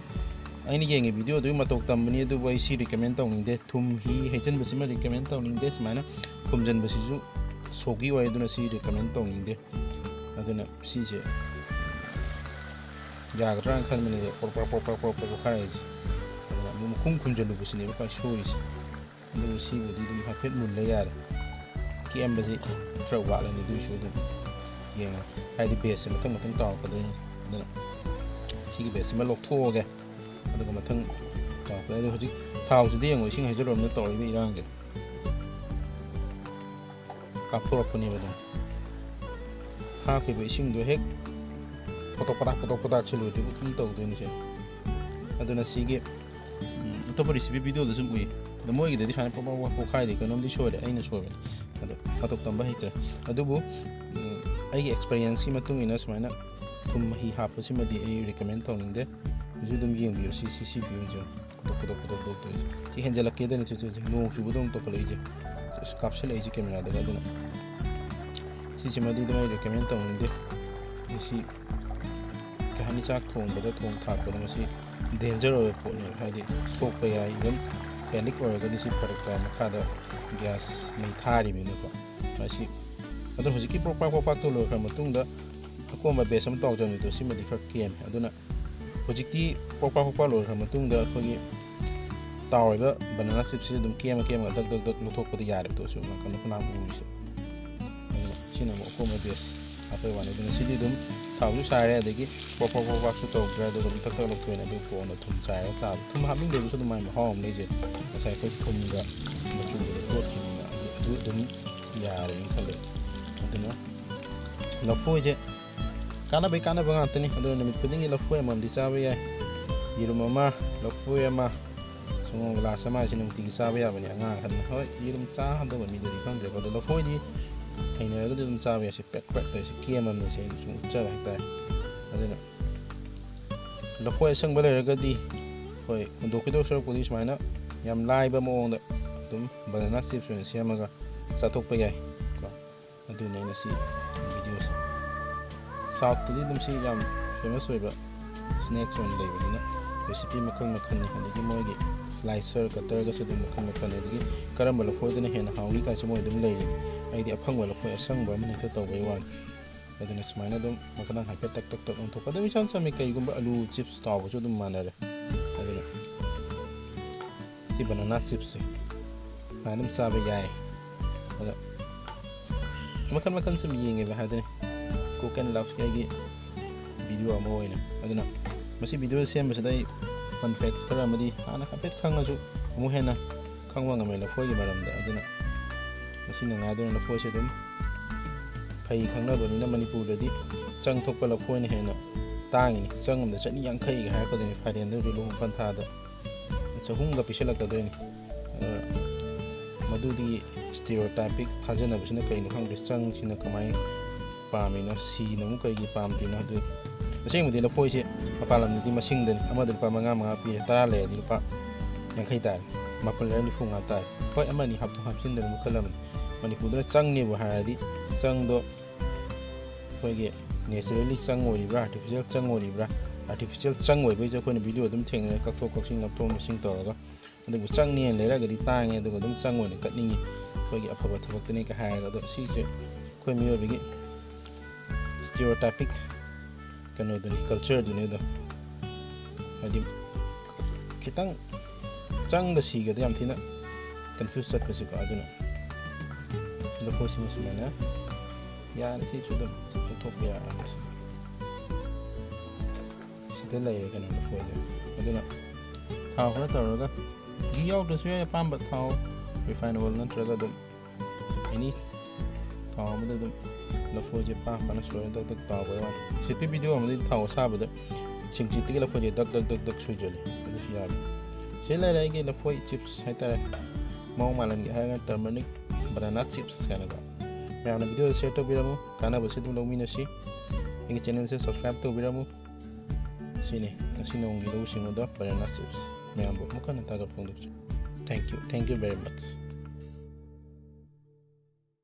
ꯑꯩꯅ ꯌꯦꯡꯉꯤ ꯚꯤꯗꯤꯑꯣꯗꯨꯒꯤ ꯃꯇꯧ ꯇꯝꯕꯅꯤ, ꯑꯗꯨꯕꯨ ꯑꯩ ꯁꯤ ꯔꯤꯀꯃꯦꯟ ꯇꯧꯅꯤꯡꯗꯦ꯫ ꯊꯨꯝ ꯍꯤ ꯍꯩꯖꯤꯟꯕꯁꯤꯃ ꯔꯤꯀꯃꯦꯟ ꯇꯧꯅꯤꯡꯗꯦ꯫ ꯁꯨꯃꯥꯏꯅ ꯈꯨꯝꯖꯤꯟꯕꯁꯤꯁꯨ ꯁꯣꯒꯤ ꯑꯣꯏ, ꯑꯗꯨꯅ ꯁꯤ ꯔꯤꯀꯃꯦꯟ ꯇꯧꯅꯤꯡꯗꯦ꯫ ꯑꯗꯨꯅ ꯁꯤꯁꯦ ꯌꯥꯒꯗ꯭ꯔꯥꯅ ꯈꯟꯕꯅꯦ, ꯄ꯭ꯔꯣꯛ ꯄ꯭ꯔꯣꯛ ꯄ꯭ꯔꯣꯛ ꯄ꯭ꯔꯣꯛ ꯄ꯭ꯔꯣꯛ ꯄ꯭ꯔꯣꯛ ꯄꯣꯛꯈꯥꯏꯔꯛꯏꯁꯦ꯫ ꯑꯗꯨꯅ ꯑꯃꯨꯛ ꯃꯈꯨꯝ ꯈꯨꯝꯖꯤꯜꯂꯨꯕꯁꯤꯅꯦꯕ ꯈ꯭ꯋꯥꯏ ꯁꯣꯏꯔꯤꯁꯦ꯫ ꯑꯗꯨꯕꯨ ꯁꯤꯕꯨꯗꯤ ꯑꯗꯨꯝ ꯍꯥꯏꯐꯦꯠ ꯃꯨꯜꯂ ꯌꯥꯔꯦ꯫ ꯀꯦꯝꯕꯁꯤ ꯈꯔ ꯋꯥꯠꯂꯅꯤ, ꯑꯗꯨꯏꯁꯨ ꯑꯗꯨꯝ ꯌꯦꯡꯉꯣ, ꯍꯥꯏꯗꯤ ꯕꯦꯁꯁꯦ ꯃꯊꯪ ꯃꯊꯪ ꯇꯧꯔꯛꯀꯗꯣꯏꯅꯤ꯫ ꯑꯗꯨꯅ ꯁꯤꯒꯤ ꯕꯦꯁꯁꯤꯃ ꯂꯧꯊꯣꯛꯑꯒꯦ, ꯑꯗꯨꯒ ꯃꯊꯪ ꯇꯧꯔꯛꯀꯅꯤ꯫ ꯑꯗꯣ ꯍꯧꯖꯤꯛ ꯊꯥꯎꯁꯤꯗ ꯌꯦꯡꯉꯣ, ꯏꯁꯤꯡ ꯍꯩꯖꯤꯜꯂꯨꯔꯕꯅꯤꯅ ꯇꯧꯔꯛꯏꯕ ꯏꯔꯥꯡꯁꯦ꯫ ꯀꯥꯞꯊꯣꯔꯛꯄꯅꯦꯕ ꯑꯗꯨꯝ꯫ ꯍꯥꯞꯈꯤꯕ ꯏꯁꯤꯡꯗꯣ ꯍꯦꯛ ꯄꯣꯇꯣꯛ ꯄꯇꯥꯛ ꯄꯣꯇꯣꯛ ꯄꯇꯥꯛ ꯁꯤꯜꯂꯣꯏꯗ꯭ꯔꯤꯕ ꯑꯗꯨꯝ ꯇꯧꯗꯣꯏꯅꯤꯁꯦ꯫ ꯑꯗꯨꯅ ꯁꯤꯒꯤ, ꯎꯝ, ꯑꯇꯣꯞꯄ ꯔꯤꯁꯤꯄꯤ ꯚꯤꯗꯤꯑꯣꯗꯁꯨ ꯎꯏ꯫ ꯑꯗꯣ ꯃꯣꯏꯒꯤꯗꯗꯤ ꯁꯨꯃꯥꯏꯅ ꯄꯣꯛ ꯄꯣꯛ ꯄꯣꯛ ꯄꯣꯛꯈꯥꯏꯗꯦ, ꯀꯩꯅꯣꯝꯗꯤ ꯁꯣꯏꯔꯦ, ꯑꯩꯅ ꯁꯣꯏꯕꯅꯤ꯫ ꯑꯗꯣ ꯃꯇꯧ ꯇꯝꯕ ꯍꯩꯇ꯭ꯔꯦ꯫ ꯑꯗꯨꯕꯨ, ꯎꯝ, ꯑꯩꯒꯤ ꯑꯦꯛꯁꯄꯤꯔꯤꯌꯦꯟꯁꯀꯤ ꯃꯇꯨꯡ ꯏꯟꯅ ꯁꯨꯃꯥꯏꯅ ꯊꯨꯝ ꯃꯍꯤ ꯍꯥꯞꯄꯁꯤꯃꯗꯤ ꯑꯩ ꯔꯤꯀꯃꯦꯟ ꯇꯧꯅꯤꯡꯗꯦ꯫ ꯍꯧꯖꯤꯛ ꯑꯗꯨꯝ ꯌꯦꯡꯕꯤꯌꯨ, ꯁꯤ, ꯁꯤ, ꯁꯤ ꯚ꯭ꯌꯨꯁꯦ꯫ ꯄꯣꯇꯣꯛ ꯄꯣꯇꯣꯛ ꯄꯣꯇꯣꯛ ꯄꯣꯇꯣꯛ ꯇꯧꯔꯤꯁꯦ꯫ ꯁꯤ ꯍꯦꯟꯖꯜꯂꯛꯀꯦꯗꯅ ꯁꯤ, ꯁꯤ, ꯁꯤ ꯅꯣꯡ ꯆꯨꯕꯗꯧꯅ ꯇꯧꯈꯠꯂꯛꯏꯁꯦ꯫ ꯑꯁ, ꯀꯥꯞꯁꯤꯜꯂꯛꯏꯁꯦ ꯀꯦꯃꯦꯔꯥꯗꯒ꯫ ꯑꯗꯨꯅ ꯁꯤꯁꯤꯃꯗꯤ ꯑꯗꯨꯝ ꯑꯩ ꯔꯤꯀꯃꯦꯟ ꯇꯧꯅꯤꯡꯗꯦ꯫ ꯁꯤ ꯀꯩ ꯍꯥꯏꯅꯤ, ꯆꯥꯛ ꯊꯣꯡꯕꯗ, ꯊꯣꯡ ꯊꯥꯛꯄꯗ ꯃꯁꯤ ꯗꯦꯟꯖꯔ ꯑꯣꯏꯕ ꯄꯣꯠꯅꯦꯕ꯫ ꯍꯥꯏꯗꯤ ꯁꯣꯛꯄ ꯌꯥꯏ, ꯏꯚꯟ ꯄꯦꯅꯤꯛ ꯑꯣꯏꯔꯒꯗꯤ ꯁꯤ ꯐꯔꯛ ꯇꯥꯏ, ꯃꯈꯥꯗ ꯒ꯭ꯌꯥꯁ ꯃꯩ ꯊꯥꯔꯤꯕꯅꯤꯅꯀꯣ꯫ ꯃꯁꯤ ꯑꯗꯣ ꯍꯧꯖꯤꯛꯀꯤ ꯄ꯭ꯔꯣꯛ ꯄ꯭ꯔꯥꯛ ꯄ꯭ꯔꯣꯛ ꯄ꯭ꯔꯥꯛꯇꯣ ꯂꯣꯏꯈ꯭ꯔ ꯃꯇꯨꯡꯗ ꯑꯀꯣꯟꯕ ꯕꯦꯁ ꯑꯃ ꯇꯧꯖꯕꯅꯤꯗꯣ, ꯁꯤꯃꯗꯤ ꯈꯔ ꯀꯦꯝꯃꯦ꯫ ꯑꯗꯨꯅ ꯍꯧꯖꯤꯛꯇꯤ ꯄ꯭ꯔꯣꯛ ꯄ꯭ꯔꯥꯛ ꯄ꯭ꯔꯣꯛ ꯄ꯭ꯔꯥꯛ ꯂꯣꯏꯈ꯭ꯔ ꯃꯇꯨꯡꯗ ꯑꯩꯈꯣꯏꯒꯤ ꯇꯥꯎꯔꯤꯕ ꯕꯅꯥꯅꯥ ꯆꯤꯞꯁꯤ ꯑꯗꯨꯝ ꯀꯦꯝꯃ ꯀꯦꯝꯃꯒ ꯗꯛ ꯗꯛ ꯗꯛ ꯂꯧꯊꯣꯛꯄꯗꯤ ꯌꯥꯔꯦꯕ꯫ ꯑꯗꯨꯁꯨ ꯅꯥꯀꯟꯗ ꯐꯅꯌꯥꯝ ꯎꯔꯤꯁꯦ꯫ ꯑꯗꯨꯅ ꯁꯤꯅ ꯑꯃꯨꯛ ꯑꯀꯣꯟꯕ ꯕꯦꯁ ꯍꯥꯞꯄꯩ ꯋꯥꯅꯤ꯫ ꯑꯗꯨꯅ ꯁꯤꯗꯤ ꯑꯗꯨꯝ ꯊꯥꯎꯁꯨ ꯁꯥꯏꯔꯦ, ꯑꯗꯒꯤ ꯄ꯭ꯔꯣꯛ ꯄ꯭ꯔꯣꯛ ꯄ꯭ꯔꯣꯛ ꯄ꯭ꯔꯥꯛꯁꯨ ꯇꯧꯗ꯭ꯔꯦ, ꯑꯗꯨꯒ ꯑꯗꯨꯝ ꯊꯛ ꯊꯛ ꯂꯧꯊꯣꯛꯑꯦꯅ ꯑꯗꯨ ꯀꯣꯟꯅ ꯊꯨꯝ ꯆꯥꯏꯔꯒ ꯆꯥꯕ꯫ ꯊꯨꯝ ꯍꯥꯞꯅꯤꯡꯗꯕꯁꯨ ꯑꯗꯨꯝ ꯃꯥꯏ ꯃꯍꯥꯎ ꯑꯃ ꯂꯩꯖꯩ꯫ ꯉꯁꯥꯏ ꯑꯩꯈꯣꯏ ꯊꯨꯝꯒ ꯃꯆꯨꯒꯗꯣ ꯇꯣꯠꯈꯤꯕꯅꯤꯅ ꯑꯗꯨ, ꯑꯗꯨ ꯑꯗꯨꯝ ꯌꯥꯔꯦꯅ ꯈꯜꯂꯦ꯫ ꯑꯗꯨꯅ ꯂꯐꯣꯏꯁꯦ ꯀꯥꯟꯅꯕꯩ ꯀꯥꯟꯅꯕ ꯉꯥꯛꯇꯅꯤ꯫ ꯑꯗꯨꯅ ꯅꯨꯃꯤꯠ ꯈꯨꯗꯤꯡꯒꯤ ꯂꯐꯣꯏ ꯑꯃꯃꯝꯗꯤ ꯆꯥꯕ ꯌꯥꯏ꯫ ꯌꯦꯔꯨꯝ ꯑꯃ, ꯂꯐꯣꯏ ꯑꯃ, ꯁꯪꯒꯣꯝ ꯒ꯭ꯂꯥꯁ ꯑꯃ ꯍꯥꯏꯁꯤ ꯅꯨꯡꯇꯤꯒꯤ ꯆꯥꯕ ꯌꯥꯕꯅꯤ꯫ ꯑꯉꯥꯡ ꯑꯍꯟ, ꯍꯣꯏ, ꯌꯦꯔꯨꯝ ꯆꯥꯗꯕ ꯃꯤꯗꯨꯗꯤ ꯈꯪꯗ꯭ꯔꯦꯀꯣ꯫ ꯑꯗꯣ ꯂꯐꯣꯏꯗꯤ ꯍꯩꯅꯔꯒꯗꯤ ꯑꯗꯨꯝ ꯆꯥꯕ ꯌꯥꯏ꯫ ꯁꯤ ꯄ꯭ꯔꯦꯛ ꯄ꯭ꯔꯦꯛ ꯇꯧꯔꯤꯁꯤ ꯀꯦꯝ ꯑꯃꯅꯤ, ꯁꯤ ꯑꯩꯅ ꯁꯨꯝ ꯎꯠꯆꯕ ꯍꯥꯏꯇꯥꯔꯦ꯫ ꯑꯗꯨꯅ ꯂꯐꯣꯏ ꯑꯁꯪꯕ ꯂꯩꯔꯒꯗꯤ, ꯍꯣꯏ, ꯍꯨꯟꯗꯣꯛꯈꯤꯗꯧ ꯁꯔꯨꯛꯄꯨꯗꯤ ꯁꯨꯃꯥꯏꯅ ꯌꯥꯝ ꯂꯥꯏꯕ ꯃꯑꯣꯡꯗ ꯑꯗꯨꯝ banana chips ꯑꯣꯏꯅ ꯁꯦꯝꯃꯒ ꯆꯥꯊꯣꯛꯄ ꯌꯥꯏ ꯀꯣ꯫ ꯑꯗꯨꯅ ꯑꯩꯅ ꯁꯤ videoꯁꯦ, Southꯇꯗꯤ ꯑꯗꯨꯝ ꯁꯤ ꯌꯥꯝ famous ꯑꯣꯏꯕ snacks ꯑꯣꯏꯅ ꯂꯩꯕꯅꯤꯅ recipe ꯃꯈꯜ ꯃꯈꯜꯅꯤ꯫ ꯑꯗꯒꯤ ꯃꯣꯏꯒꯤ slicer, cutterꯒꯁꯨ ꯑꯗꯨꯝ ꯃꯈꯜ ꯃꯈꯜꯅꯤ꯫ ꯑꯗꯒꯤ ꯀꯔꯝꯕ ꯂꯐꯣꯏꯗꯨꯅ ꯍꯦꯟꯅ ꯍꯥꯎꯅꯤ ꯀꯥꯏꯁꯨ ꯃꯣꯏ ꯑꯗꯨꯝ ꯂꯩꯔꯤ꯫ ꯑꯩꯗꯤ ꯑꯐꯪꯕ ꯂꯐꯣꯏ ꯑꯁꯪꯕ ꯑꯃ ꯍꯦꯛꯇ ꯇꯧꯕꯩ ꯋꯥꯅꯤ꯫ ꯑꯗꯨꯅ ꯁꯨꯃꯥꯏꯅ ꯑꯗꯨꯝ ꯃꯈꯜ ꯍꯥꯏꯐꯦꯠ ꯇꯛ ꯇꯛ ꯇꯛ ꯑꯣꯟꯊꯣꯛꯄ ꯑꯗꯨꯝ ꯏꯆꯝ ꯆꯝꯃꯤ꯫ ꯀꯩꯒꯨꯝꯕ ꯑꯂꯨ chips ꯇꯥꯎꯕꯁꯨ ꯑꯗꯨꯝ ꯃꯥꯟꯅꯔꯦ꯫ ꯑꯗꯨꯅ ꯁꯤ banana chipsꯁꯦ ꯁꯨꯃꯥꯏꯅ ꯑꯗꯨꯝ ꯆꯥꯕ ꯌꯥꯏ꯫ ꯑꯗ ꯃꯈꯜ ꯃꯈꯜ ꯁꯨꯝ ꯌꯦꯡꯉꯦꯕ ꯍꯥꯏꯗꯨꯅꯤ, Cook and Loveꯀꯤ ꯑꯩꯒꯤ video ꯑꯃ ꯑꯣꯏꯅ꯫ ꯑꯗꯨꯅ ꯃꯁꯤ video ꯁꯦꯝꯕꯁꯤꯗ ꯑꯩ fun facts ꯈꯔ ꯑꯃꯗꯤ ꯍꯥꯟꯅ ꯍꯥꯏꯐꯦꯠ ꯈꯪꯉꯁꯨ ꯑꯃꯨꯛ ꯍꯦꯟꯅ ꯈꯪꯕ ꯉꯝꯃꯦ ꯂꯐꯣꯏꯒꯤ ꯃꯔꯝꯗ꯫ ꯑꯗꯨꯅ ꯃꯁꯤ ꯅꯨꯡꯉꯥꯏꯗꯨꯅ ꯂꯐꯣꯏꯁꯦ ꯑꯗꯨꯝ ꯐꯩ ꯈꯪꯅꯕꯅꯤꯅ ꯃꯅꯤꯄꯨꯔꯗꯗꯤ ꯆꯪ ꯊꯣꯛꯄ ꯂꯐꯣꯏꯅ ꯍꯦꯟꯅ ꯇꯥꯡꯉꯤꯅꯤ꯫ ꯆꯪ ꯑꯃꯗ ꯆꯅꯤ ꯌꯥꯡꯈꯩꯒ ꯍꯥꯏꯔꯛꯀꯗꯣꯏꯅꯤ foreignꯗ ꯍꯧꯖꯤꯛ ꯂꯨꯍꯣꯡ ꯄꯟꯊꯥꯗ꯫ ꯆꯍꯨꯝꯒ ꯄꯤꯁꯜꯂꯛꯀꯗꯣꯏꯅꯤ꯫ ꯑꯗ ꯃꯗꯨꯗꯤ stereotypic ꯊꯥꯖꯅꯕꯁꯤꯅ ꯀꯩꯅꯣ ꯈꯪꯗꯦ꯫ ꯆꯪꯁꯤꯅ ꯀꯃꯥꯏꯅ ꯄꯥꯝꯃꯤꯅꯣ, ꯁꯤꯅ ꯑꯃꯨꯛ ꯀꯩꯒꯤ ꯄꯥꯝꯗ꯭ꯔꯤꯅꯣ? ꯑꯗꯨ ꯑꯁꯦꯡꯕꯗꯤ ꯂꯐꯣꯏꯁꯦ ꯃꯄꯥꯟ ꯂꯝꯗꯗꯤ ꯃꯁꯤꯡꯗꯅꯤ꯫ ꯑꯃꯗ ꯂꯨꯄꯥ ꯃꯉꯥ ꯃꯉꯥ ꯄꯤꯔꯦ, ꯇꯔꯥ ꯂꯩꯔꯗꯤ ꯂꯨꯄꯥ ꯌꯥꯡꯈꯩ ꯇꯥꯔꯦ, ꯃꯥꯄꯜ ꯂꯩꯔꯗꯤ ꯅꯤꯐꯨ ꯃꯉꯥ ꯇꯥꯔꯦ꯫ ꯍꯣꯏ, ꯑꯃꯅꯤ ꯍꯥꯞꯇꯣꯛ ꯍꯥꯞꯆꯤꯟꯗꯅ ꯃꯈꯜ ꯑꯃꯅꯤ꯫ ꯃꯅꯤꯄꯨꯔꯗꯅ ꯆꯪꯅꯦꯕꯨ ꯍꯥꯏꯔꯗꯤ ꯆꯪꯗꯣ ꯑꯩꯈꯣꯏꯒꯤ naturally ꯆꯪ ꯑꯣꯏꯔꯤꯕ꯭ꯔꯥ, artificial ꯆꯪ ꯑꯣꯏꯔꯤꯕ꯭ꯔꯥ? Artificial ꯆꯪ ꯑꯣꯏꯕꯩꯁꯨ ꯑꯩꯈꯣꯏꯅ video ꯑꯗꯨꯝ ꯊꯦꯡꯅꯔꯦ, ꯀꯛꯊꯣꯛ ꯀꯛꯁꯤꯟ ꯅꯞꯊꯣꯛ ꯅꯞꯁꯤꯟ ꯇꯧꯔꯒ꯫ ꯑꯗꯨꯕꯨ ꯆꯪꯅꯦꯅ ꯂꯩꯔꯒꯗꯤ ꯇꯥꯡꯉꯦ, ꯑꯗꯨꯒ ꯑꯗꯨꯝ ꯆꯪ ꯑꯣꯏꯅ ꯀꯠꯅꯤꯡꯉꯤ, ꯑꯩꯈꯣꯏꯒꯤ ꯑꯐꯕ ꯊꯕꯛꯇꯅꯦꯒ ꯍꯥꯏꯔꯒ꯫ ꯑꯗꯣ ꯁꯤꯁꯦ ꯑꯩꯈꯣꯏ ꯃꯤꯑꯣꯏꯕꯒꯤ stereotypic ꯀꯩꯅꯣꯗꯨꯅꯤ, cultureꯗꯨꯅꯤ ꯑꯗꯣ꯫ ꯍꯥꯏꯗꯤ ꯈꯤꯇꯪ ꯆꯪꯗ ꯁꯤꯒꯗ ꯌꯥꯝ ꯊꯤꯅ confuse ꯆꯠꯄꯁꯤꯀꯣ꯫ ꯑꯗꯨꯅ ꯂꯐꯣꯏꯁꯤꯃ ꯁꯨꯃꯥꯏꯅ ꯌꯥꯔꯦ, ꯁꯤꯁꯨ ꯑꯗꯨꯝ ꯂꯧꯊꯣꯛꯄ ꯌꯥꯔꯦ꯫ ꯁꯤꯗ ꯂꯩꯔꯦ ꯀꯩꯅꯣ ꯂꯐꯣꯏꯁꯦ꯫ ꯑꯗꯨꯅ ꯊꯥꯎ ꯈꯔ ꯇꯧꯔꯒ, ꯘꯤ ꯌꯥꯎꯗ꯭ꯔꯁꯨ ꯌꯥꯏ, ꯑꯄꯥꯝꯕ ꯊꯥꯎ, refined oil ꯅꯠꯇ꯭ꯔꯒ ꯑꯗꯨꯝ any ꯊꯥꯎ ꯑꯃꯗ ꯑꯗꯨꯝ ꯂꯐꯣꯏꯁꯦ ꯄꯥ ꯄꯥꯅ ꯁꯣꯏꯔ ꯗꯛ ꯗꯛ ꯇꯥꯎꯕꯩ ꯋꯥꯅꯤ꯫ ꯁꯤꯠꯄꯤ ꯚꯤꯗꯤꯑꯣ ꯑꯃꯗꯤ ꯊꯥꯎ ꯑꯁꯥꯕꯗ ꯁꯤꯡꯆꯤꯠꯇꯒꯤ ꯂꯐꯣꯏꯁꯦ ꯗꯛ ꯗꯛ ꯗꯛ ꯗꯛ ꯁꯣꯏꯖꯜꯂꯤ꯫ ꯑꯗꯨꯁꯨ ꯌꯥꯔꯦ꯫ ꯁꯤ ꯂꯩꯔꯦ ꯑꯩꯒꯤ ꯂꯐꯣꯏ ꯆꯤꯞꯁ ꯍꯥꯏꯇꯥꯔꯦ꯫ ꯃꯑꯣꯡ ꯃꯥꯜꯍꯟꯒꯦ ꯍꯥꯏꯔꯒꯅ ꯇꯔꯃꯔꯤꯛ ꯕꯅꯥꯅꯥ ꯆꯤꯞꯁ ꯀꯥꯏꯅꯀꯣ꯫ ꯃꯌꯥꯝꯅ ꯚꯤꯗꯤꯑꯣꯁꯦ ꯁꯤꯌꯔ ꯇꯧꯕꯤꯔꯝꯃꯨ, ꯀꯥꯟꯅꯕꯁꯨ ꯑꯗꯨꯝ ꯂꯧꯃꯤꯟꯅꯁꯤ꯫ ꯑꯩꯒꯤ ꯆꯦꯅꯦꯜꯁꯦ ꯁꯕꯁꯀ꯭ꯔꯥꯏꯕ ꯇꯧꯕꯤꯔꯝꯃꯨ꯫ ꯁꯤꯅꯤ ꯉꯁꯤ ꯅꯣꯡꯒꯤ ꯂꯧꯎ ꯁꯤꯡꯎꯗ ꯕꯅꯥꯅꯥ ꯆꯤꯞꯁ꯫ ꯃꯌꯥꯝꯕꯨ ꯑꯃꯨꯛ ꯍꯟꯅ ꯊꯥꯒꯠꯄ ꯐꯣꯡꯗꯣꯛꯆꯔꯤ꯫ Thank you, thank you very much꯫